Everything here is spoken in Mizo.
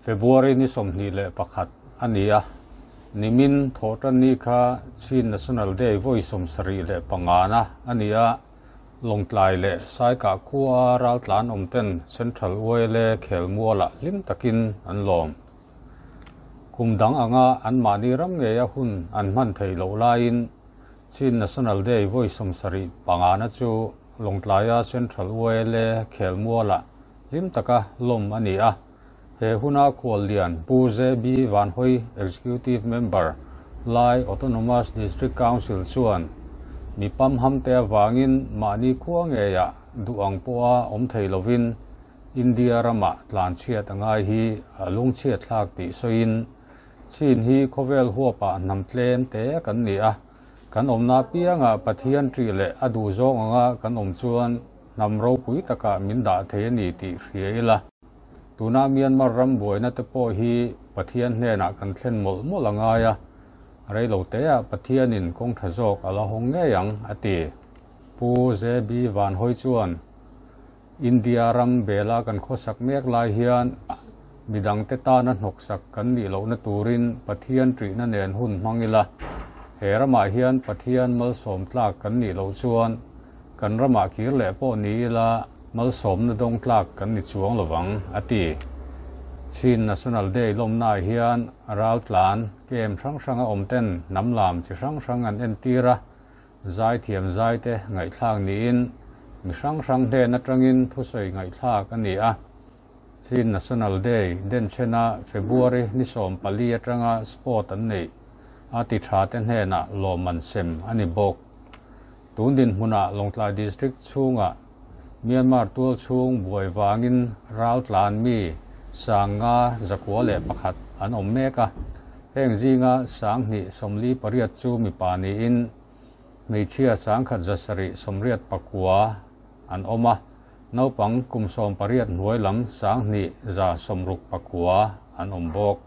February ni 21 a ni a, nimin Thawhtanni kha Chin National Day vawi 75 na a ni a, Lawngtlai leh Saikah khua raltlan awm ten Central YLA khelmualah hlim takin an lawm. Kum dang anga anmahni ram ngeia hun an hman theih loh laiin Chin National Day vawi 75 na chu Lawngtlaia Central YLA khelmualah hlim taka lawm a ni a. He huna khuallian Pu JB Vanhawi, Executive Member, Lai Autonomous District Council chuan mi pamham te avangin mahni khua ngeiah duh ang pawha awm thei lovin India ramah tlanchhiat a ngai hi a lungchhiat thlak tih sawiin Chin hi khawvel huapah hnam tlem te kan ni a, kan awmna piangah Pathian ṭih leh a duh zawng anga kan awm chuan hnam ropui takah min dah thei a ni tih hria ila. Tuna Myanmar ram buaina te pawh hi Pathian hnenah kan thlen mawlh mawlh a ngai a, reilo teah Pathianin kawng tha zawk a la hawng ngei ang, a ti. Pu JB Vanhawi chuan, India ram bela kan khawsak mek lai hian midangte tana hnawksak kan nih lohna turin Pathian ṭihna nen hun hmang ila, he ramah hian Pathian malsawm tlak kan nih loh chuan kan ramah kir leh pawh ni ila malsawmna dawng tlak kan ni chuang lovang, a ti. Chin National Day lawmnaah hian raltlan kem hrang hranga awmten hnam lam chi hrang hrang an entir a, Zaithiam zaite ngaihthlak niin mi hrang hrang hnen atangin thusawi ngaihthlak a ni a. Chin National Day denchhena February ni 14 atanga sport an neih a ti tha te hnenah lawmman sem a ni bawk. Tun dinhmunah Lawngtlai District chhungah Myanmar tual chhung buai vangin raltlan mi 5101 an awm mek a. Heng zinga 2048 chu mipa niin hmeichhia 1789 an awm a, naupang kum 18 hnuai lam 2169 an awm bawk.